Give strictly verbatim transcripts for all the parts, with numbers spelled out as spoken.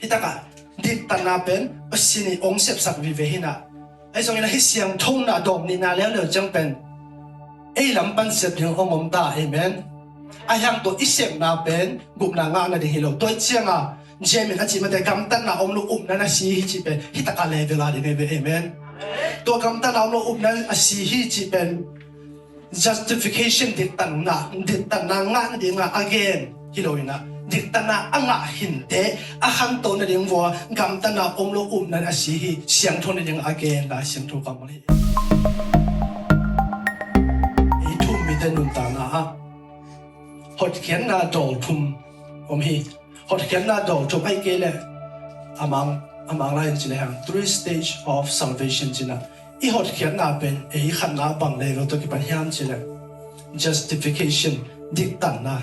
Hi takah diktatna pen Pasian in hong sepsak vive hi na. Ahi zongin ah hih siangthona dawng nihna leuleu ciang pen ei lam pan sep ding hong om ta. Amen. Ahi hang tua i sepna pen gupna ngah nading hi lo. Tua hi ciangah James in a cih mate gamtatna om lo upna na si hi cih pen hi takah level a ding hi ve. Amen. Tua gamtatna om lo upna a si hi cih pen justification, diktatna, diktatna ngah nadingah a gen hi lo in ah, diktatna a ngah khinte a khanto nading vua gamtatna om lo upna a si hi. Siangtho nading a gen Lai Siangtho kammal hi. Ei thu-um mite nuntakna ah hotkhiatna dawl thum om hi. Hotkhiatna dawl thum, ahih kei leh a mang, a mang lai-in ci lehang three stage of salvation ci-in ah, i hotkhiatna pen ei khatna bang level tawh kipan hiam cih leh justification, diktatna.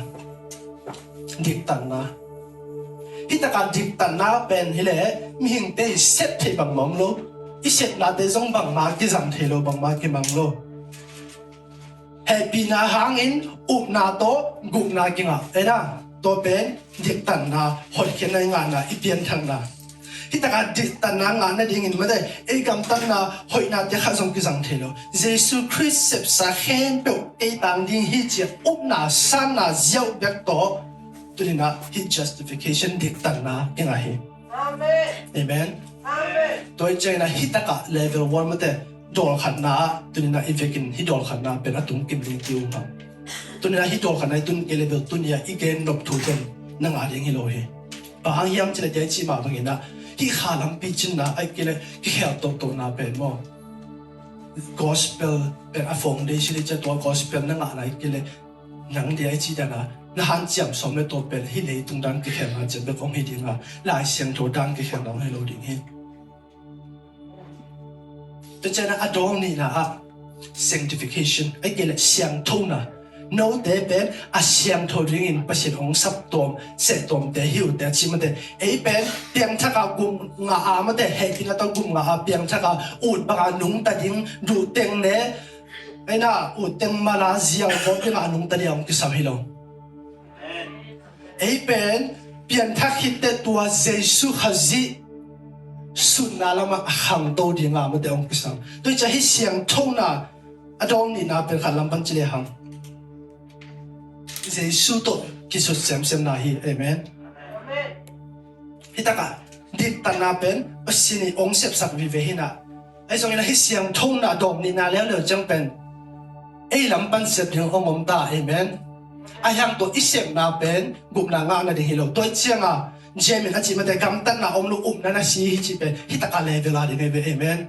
Diktatna. Hi takah diktatna pen hi leh mihingte i sep theih bangmah om lo. I sepnate zong bangmah kizang thei lo, bangmah kimang lo. Hehpihna hangin upna tawh gupna kingah. Ei na, tua pen diktatna, hotkhiatna i ngahna, i pianthakna. Hi takah diktatna ngah nadingin mate ei gamtatna hoihnate khat zong kizang thei lo. Jesu Khrist sepsa khempeuh ei tang ding hi ci-a upna, sanna ziau bek tawh tuni-in ah hih justification, diktatna kingah hi. Amen. Amen. Tua hi ciangin ah hi takah level one mate dawl khatna ah tuni-in ah i vekin hih dawl khatna pen a tung kim ding ti uh hang. Tuni-in ah hih dawl khatna i tun kei leh bel tuni-ah i gen nop thu pen na ngah ding hi lo hi. Bang hang hiam cih leh tua i cih mah bangin ah hih kha lam picingna ahih kei leh kikhel tohtohna pen maw, gospel pen a foundation hi ci-a, tua gospel na ngahna ahih kei leh nang dia i cih dan a na hanciam sawm leh tua pen hih leitung dan kikhelna ciang bek hong hi ding a, Lai Siangtho dan kikhelna hong hi lo ding hi. Tua ciangin a dawl nihna ah sanctification, ahih kei leh siangthona. Note pen a siangtho dingin Pasian hong saptuam, septuamte hi uh teh a cih mate, ei pen piangthak a gum ngah a mate, hehpihna tawh gum ngah a piangthak a ut bang a nungta ding, duh teng le ei na, ut teng mal a ziau kawp ding a nungta ding a hong kisam hi lo. Ei pen pianthak khit teh tua Jesu Khazih sutna lamah a khangto ding a mate hong kisam. Tua hi ciang hih siangthona a dawl nihna pen khat lam pan ci lehang Jesu tawh kisut semsemna hi. Amen. Hi takah diktatna pen Pasian in hong sepsak vive hi na. Ahi zongin ah hih siangthona dawl nihna leuleu ciang pen ei lam pan sep ding hong om ta. Amen. Ahi hang tua i sepna pen gupna ngah nading hi lo. Tua hi ciangah James in a cih mate gamtatna om lo upna na si hi cih pen hi takah level a ding hi ve. Amen.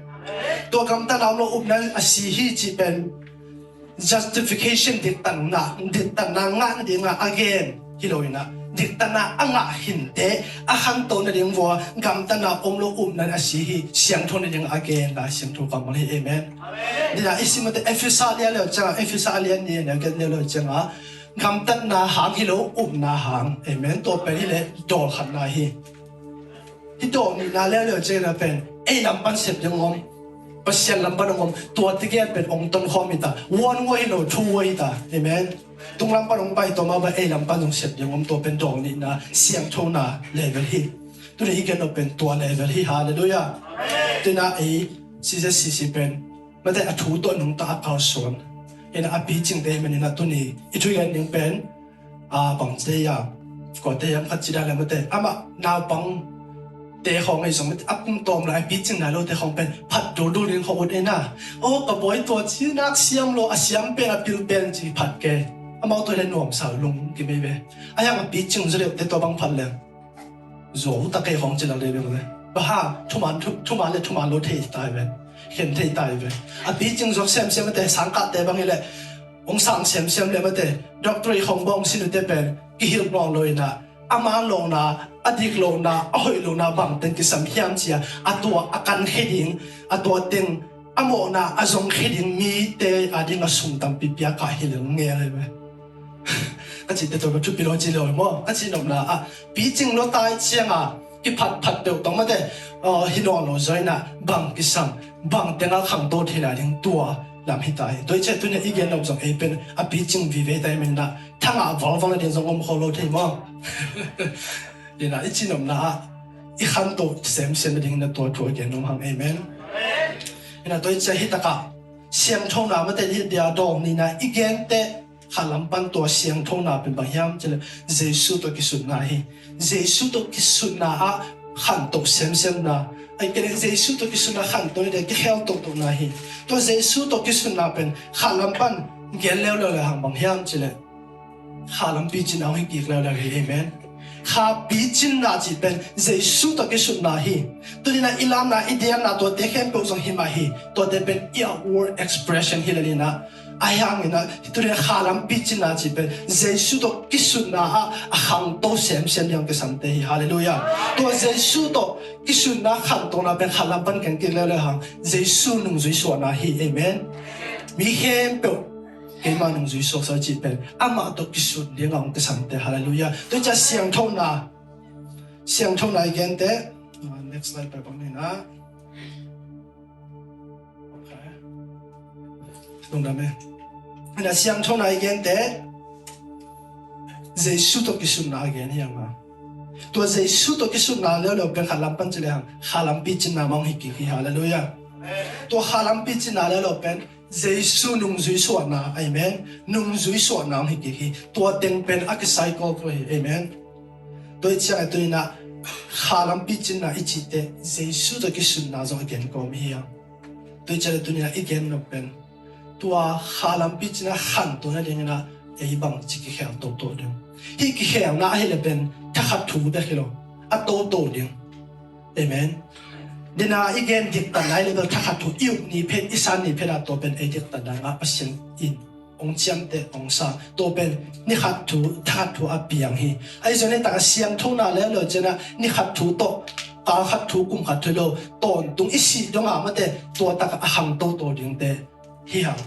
Tua gamtatna om lo upna a si hi cih pen justification, diktatna, diktatna ngah nadingah a gen hi lo in ah, diktatna a ngah khinte a khanto nading vua gamtatna om lo upna a si hi. Siangtho nading a gen Lai Siangtho kammal hi. Amen. Dina i sim mate Efesa lian leuleu ciangah, Efesa lian nih a neu giat leuleu ciangah gamtatna hang hi lo, upna hang. Amen. Tua pen hi leh dawl khatna hi. Hih dawl nihna leuleu ciangin ah pen ei lam pan sep ding hong om, Pasian lam pan hong om, tua tegel pen hong tonkhawm hi ta. One way hi lo, two way hi ta. Amen. Tung lam pan hong pai tua mah bang ei lam pan hong sep ding hong om, tua pen dawl nihna siangthona level hi. Tuni i gen nop pen tua level hi. Halleluiah. Tua hi in ah ei C Z C C pen mate a thu tawh nungta a kalsuan hi in ah, a picingte hi manin ah tuni i thugen ding pen a bang ci leh, kuate hiam khat ci dan leh mate amah naupangte khawng ahi zong mate a pum tawm lai a picing nai lote khawng pen phat duldul ding khawng ut ei na. Aw ka bawi, tua ci nak siam lo, a siam pen a pil pen ci phat kei. Amau tua leh nuamsa lungkim ei ve. Ahi hang a picing zaw deuhte tua bang phat leh zuau ta kei khawng ci lak deuh deuh ve. Bang hang, thuman, thu, thuman leh thuman lo thei ta hi ve. Khen thei ta hi ve. A picing zuak semsem mate, sangkahte bang hi leh hong sang semsem leh mate, doctorate khawng bang hong sin uh te pen kihilh nawn lo in ah, ama lawhna, a dik lohna, a hoih lohna bang teng kisam hiam ci-a, a tua a kankhia ding, a tua teng a mawhna a zongkhia ding mite a ding a sum tampi pia kha hi lel ngel hi ve. Ka cihte tua ka thupi lo ci lo maw? Ka cih nopna ah picing lo ta hi ciangah kiphatphat peuh tawh mate, uh, hi nawn lo zaw in ah bang kisam, bang teng a khangto theihna ding tua lam hi ta hi. Tua hi ciang tuni i gen nop zong ei pen a picing vive ta hi manin ah thangah valval nading zong om khol lo thei maw? Dina i cih nopna ah i khanto semsem nading na tua thu a gen nuam hang. Amen. Ina tua i cia hi takah siangthona mate hi dia dawng nina i gente khalam pan tua siangthona pen bang hiam cile Jesu tawh kisutna hi. Jesu tawh kisutna ah khanto semsemna. Ai kene Jesu tawh kisutna khanto hi dia kikhel tokna hi. Tua Jesu tawh kisutna pen khalam pan gen leuleu le hang bang hiam cile kha lampi cinna hong hi kik leuleu hi. Amen. Kha pi cinna cih pen Jesu tawh kisutna hi. Tunina i lamna i dianna tuate khempeuh zong hi mah hi. Tuate pen i outward expression hi le nina a hiangina tunina kha lampi cinna cih pen Jesu tawh kisutna ah a khangto semsem ding kisamte hi. Halleluiah. Tua Jesu tawh kisutna khantona pen kha lam pan keng kik leuleu hang Jesu nungzui suahna hi. Amen. Mi khempeuh keima nungzui suaksa cih pen amah tawh kisut dinga hong kisangte. Halleluiah. Tua cia siangthona siangthona i gente. Next slide pai bang nina. Lungdam e. Ina siangthona i gente Jesu tawh kisutna a gen hi hang a. Tua Jesu tawh kisutna leuleu pen kha lam pan cile hang kha lampi cinna mah hong hi kik hi. Halleluiah. Tua kha lampi cinna leuleu pen Jesu nungzui suahna. Amen. Nungzui suahna hong hi kik hi. Tua teng pen a kisaikol tua hi. Amen. Tua i ciang a tunina kha lampi cinna i cihte Jesu tawh kisutna zong a gen kawm hi hang. Tua i ciang a tunina i gen nop pen tua kha lampi cinna khanto nadingina ei bangci kikhel toto ding. Hih kikhelna ahile pen thakhat thu bek hi lo a toto ding. Amen. Nina i gen diktatna i level thakhat thu i uk ni phet i san ni phet a tua pen ei diktatna ngah Pasian in hong ciamteh hong sa tua pen ni khat thu thakhat thu a piang hi. Ahi zong ni taka siangthona leuleu ciana ni khat thu tawh kal khat thu kum khat thu lo tawntung i sih donga mate tua taka a khangto to dingte hi hang.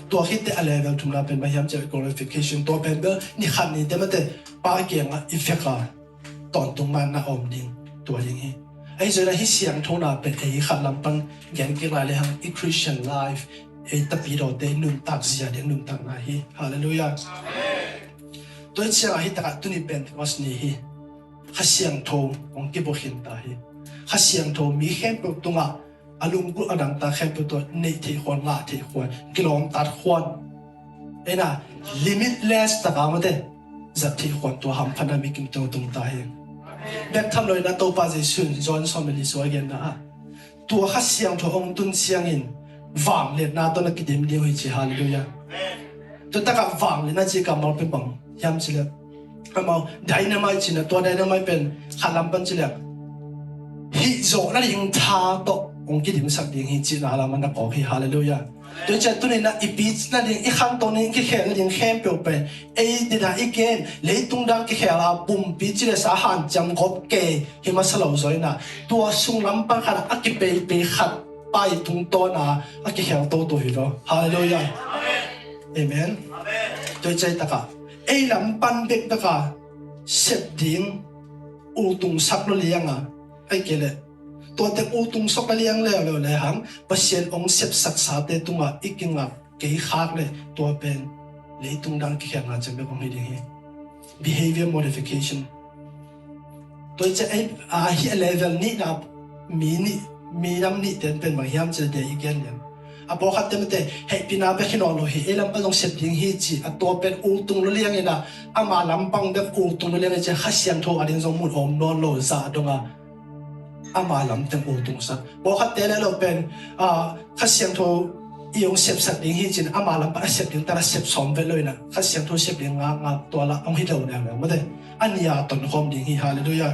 Tua khitte a level thumna pen bang hiam ciah glorification tua pen bel ni khat ni te mate Pa kiangah i vek a tawntung manna a om ding tua ding hi. Ahi zongin ahi siangthona pen ei khat lam pan gen kik lai le hang i Christian life ei tapidawte nuntak zia ding nuntakna hi. Halleluiah. Tua i ciangah hi takah tuni Pentecost ni hi. Kha Siangtho hong kibukhin ta hi. Kha Siangtho mi khempeuh tungah a lunggulh a dangtak khempeuh tua neih theih khuan ngah theih khuan kilawmtat khuan eina limitless taka mate zat theih khuan tua hamphatna mi kim tungtung ta hi. Bek tham loin a Topa Jesu in John sawm le li sua a genna ah tua Kha Siangtho hong tun ciangin vangliatna tawh na kidim ding uh hi ci. Halleluiah. Tua takah vangliatna ci kammal pen bang hiam cileh amau dynamite cina tua dynamite pen khat lam pan cileh hih zawh nading tha tawh hong kidimsak ding hi cihna lam a na kawk hi. Halleluiah. Tua i ciah tuninah i pic nading i khanto nading i kikhel nading khempeuh pen ei dinah i gen leitung dang kikhel a pumpi cilesa hanciam gawp kei hi masa lo zaw inah tua sung lam pan khatah a kipeipei khat pai tungtawna a kikhel toto hi lo. Halleluiah. Amen. Tua i ciah takah ei lam pan bekbeka sep ding ultungsak lo lianga ai kei leh tua tek ultungsak lo liang leuleu le hang Pasian hong sepsaksate tungah i kingak kei khak leh tua pen leitung dang kikhelna ciang bek hong hi ding hi. Behavior modification. Tua i ciah ei a hi a level nihna mi nih mi nam nih ten pen bang hiam cih te i gen lian a pawlkhat te mate heihpina bek hi nawn lo hi ei lam pan zong sep ding hi ci a tua pen ultung lo liang inah ama lampang bek ultung lo liang i ciah Kha Siangtho a ding zong mun om nawn lo zah donga ama lam teng ultungsak pawlkhat te le lo pen Kha Siangtho i hong sepsak ding hi cin ama lam pan a sep ding tara sep sawm vet lo inah Kha Siangtho sep ding ngakngak tua lah hong hi lo neuleu mate a nia tonkhawm ding hi. Halleluiah.